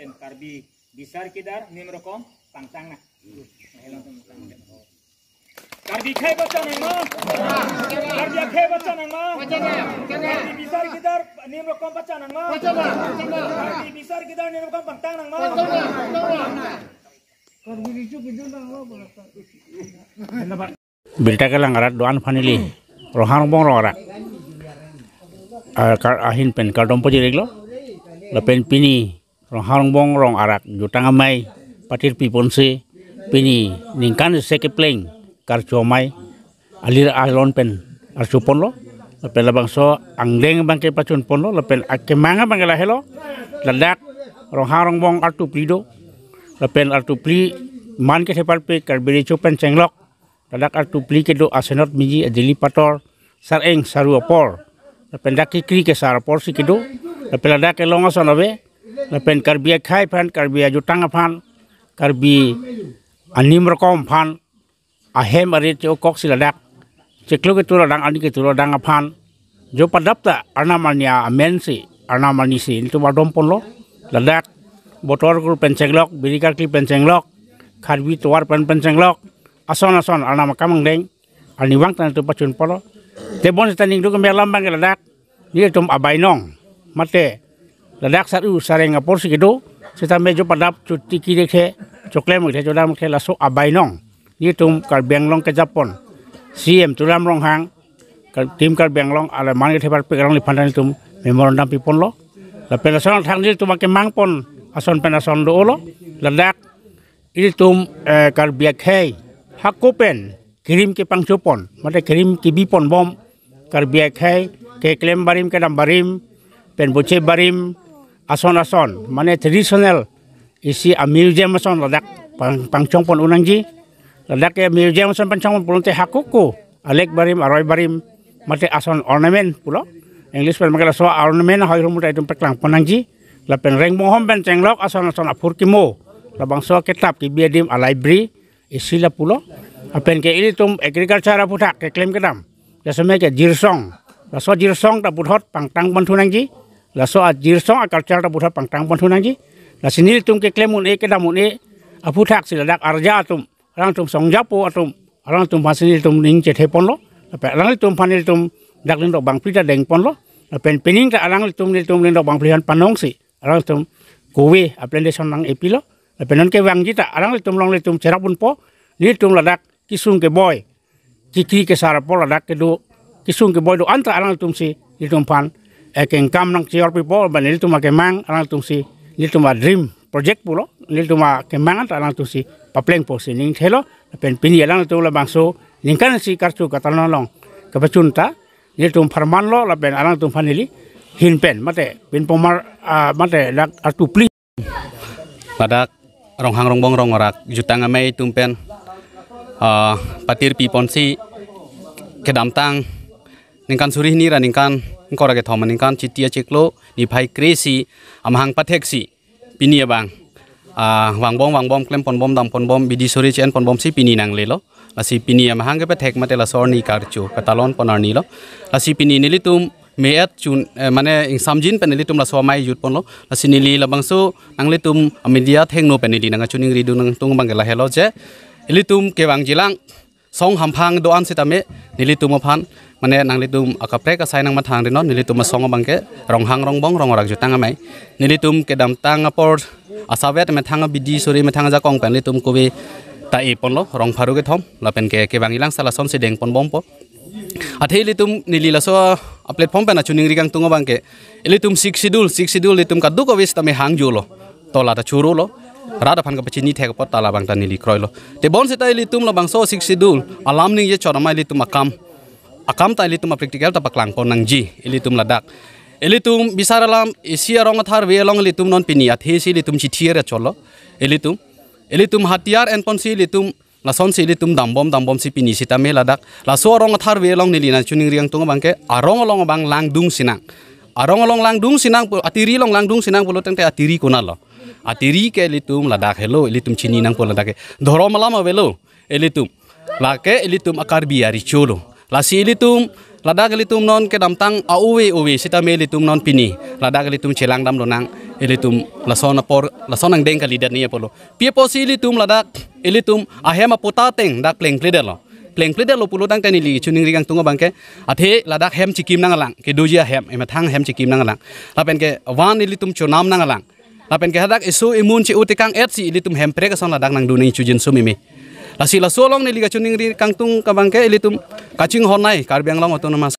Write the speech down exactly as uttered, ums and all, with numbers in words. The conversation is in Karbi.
Karbi bisar kedar nim rokom pangtang nang. Karbi akhei pachan nang ma? Karbi akhei pachan nang ma? Karbi bisar kedar nim rokom pachan nang ma? Karbi bisar kedar nim rokom pangtang nang ma? Birta kelang arat do-an aphan neli Ronghang Rongbong rong arak, ah, kar-, ahin pen kardom pajir-iklo. Lapen pini Ronghang Rongbong rong arak jutang amei patirpi ponsi pini ningkan isi kepleng karcho amei alir alon pen archo ponlo. Lapen labangso angdeng abangke pachun ponlo, lapen akemang abangke lahelo. Ladak Ronghang Rongbong artu phli do. Lapen artu phli man kethe parpik Karbi Recho pen chenglok. Ladak artu phli kedo asenot miji adili pator, sareng saru apor. Lapen dak kekri kesar aporsi kedo. Lapen ladak kelong ason ave. Lapen Karbi akhei aphan, Karbi ajutang aphan, Karbi anim rokom aphan, ahem arit che-okoksi ladak, chiklo ketur adang, arni ketur adang aphan jo padap ta arnam arni amensi, arnam arnisi nelitum ardom ponlo. Ladak botor kur pen chenglok, biri karkli pen chenglok, kharbi tovar pen pen chenglok, ason ason arnam akam angdeng arnivang ta nelitum pachun ponlo. Tebon seta ningduk kemek alam abangke ladak nelitum abainong, mate ladak saru sareng aporsi kedo, seta me jo padap chotiki dekthe, choklem dekthe, chodam dekthe, laso abainong nelitum Karbi Anglong kejapon C M Tuliram Ronghang, Kar-, Team Karbi Anglong alam man kethe parpik alangliphan ta nelitum memorandum piponlo. Lapen lason athak nelitum akemang pon ason pen ason dolo. Ladak ilitum, eh, Karbi akhei hako pen kerim kepangchopon, mate kerim kebiponbom, Karbi akhei keklem barim, kedam barim, pen boche barim, ason ason, mane traditional isi a-museum ason ladak pang-, pangchong pon un nangji. Ladak ke museum ason pangchong pon pulote hako ko alek barim, aroi barim, mate ason ornament pulo, English pen mangke laso ornament ahoi ahormu ta itum paklang pon nangji. Lapen Rengbonghom pen chenglok ason ason aphurkimo, labangso ketap kebi adim a-library isi lapulo. Lapen ke ilitum agriculture aphuthak keklem kedam, jasemet ke jirsong, laso jirsong ta puthot pangtang ponthu nangji. Laso ajirsong a-culture ta puthot pangtang ponthu nangji. Lasi nelitum keklem un-e kedam un-e aphuthaksi ladak arja atum, alangtum songjapo atum, alangtum aphansi nelitum ning chethe ponlo. Lapen alanglitum aphan nelitum dak lindok bangphli ta deng ponlo. Lapen pining ta alanglitum nelitum lindok bangphli aphan panongsi alanglitum kove a-plantation nang-epilo. Lapen non kevangji ta alanglitum along nelitum cherap unpo. Nelitum ladak kesung keboi, kekri kesar apor ladak kedo, kesung keboi do-an ta alanglitumsi nelitum aphan, eh, kengkam nangcheor pipo, ba nelitum akemang alanglitumsi nelitum a-dream project pulo, nelitum akemang ta alanglitumsi paplengpo si ning thelo. Lapen pini alanglitum labangso ningkan isi karcho katalon along kepachun ta nelitum pharmanlo, lapen alanglitum aphan neli ahin pen mate pinpomar, ah, mate dak artu phli. Ladak Ronghang Rongbong rong arak jutang amei atum pen, ah, patirpi ponsi kedamtang ningkan suri hini ra ningkan ingkoi ra kethom aningkan Chiti achiklo niphai kre-isi amahang patheksi pini abang, ah, vangbom vangbom klem ponbom dam ponbom bidi suri che-en ponbomsi pini nanglelo. Lasi pini amahang kepethek mate laso arni karcho katalon pon arnilo. Lasi pini nelitum me-et chun, eh, mane ingsamjin pen nelitum laso amei jut ponlo. Lasi neli labangso nanglitum media thengno pen neli nangkachiningri dun nangtung abangke lahelo je, ilitum kevangjilang song hamphang do-an sitame nelitum aphan, mane nanglitum akaprek asai nangmathang rinon, nelitum asong abangke Ronghang Rongbong rong arak jutang amei. Nelitum kedamtang apor asavet methang abidi suri methang ajakong pen nelitum kove ta-e ponlo, rong pharo kethom, lapen ke kevangjilang sa lasonsi deng ponbompo. Athe ilitum neli laso a-platform pen kachiningri kangtung abangke, ilitum Sixth Schedule, Sixth Schedule ilitum kadokave sitame hangjolo, tola ta chorolo, rat aphan kapachini thek apot ta labang ta neli kroilo. Tebon seta ilitum labangso Sixth Schedule alam ningje chot amei ilitum akam, akam ta ilitum a-practical ta paklang pon nangji. Ilitum ladak, ilitum bisar alam isi arong atharve along ilitum non pini athesi ilitum chithi ra chotlo. Ilitum, ilitum hatiyar en ponsi ilitum lasonsi ilitum dambom dambomsi pini sitame ladak laso arong atharve along neli nangchiningri kangtung abangke arong along abang langdung sinang. Arong along langdung sinang pu-, atiri along langdung sinang pulo tangte atiri konatlo? Atiri ke ilitum ladak helo, ilitum chini nangpo ladak ke. Dhorom alam avelo ilitum. Lake ilitum a-Karbi aricholo. Lasi ilitum Ladak ilitum non kedamtang a-ove ove sitame ilitum non pini ladak ilitum chelangdam lonang. Ilitum lason apor, lason angdeng kalidet ni apotlo. Pi apotsi ilitum ladak ilitum ahem aputa ateng dak plengpledetlo. Plengpledetlo pulotangte neli choningri kangtung abangke, athe ladak hem chikim nanglang, kedoji ahem, emethang hem chikim nanglang. Lapen ke van ilitum chonam nanglang. Lapen ke hadak eso emun che-o tekang-etsi ilitum hemprek ason ladak nangdun nangchojinso meme. Lasi laso along neli kachoningri kangtung abangke ilitum kachinghon nai Karbi Anglong Autonomous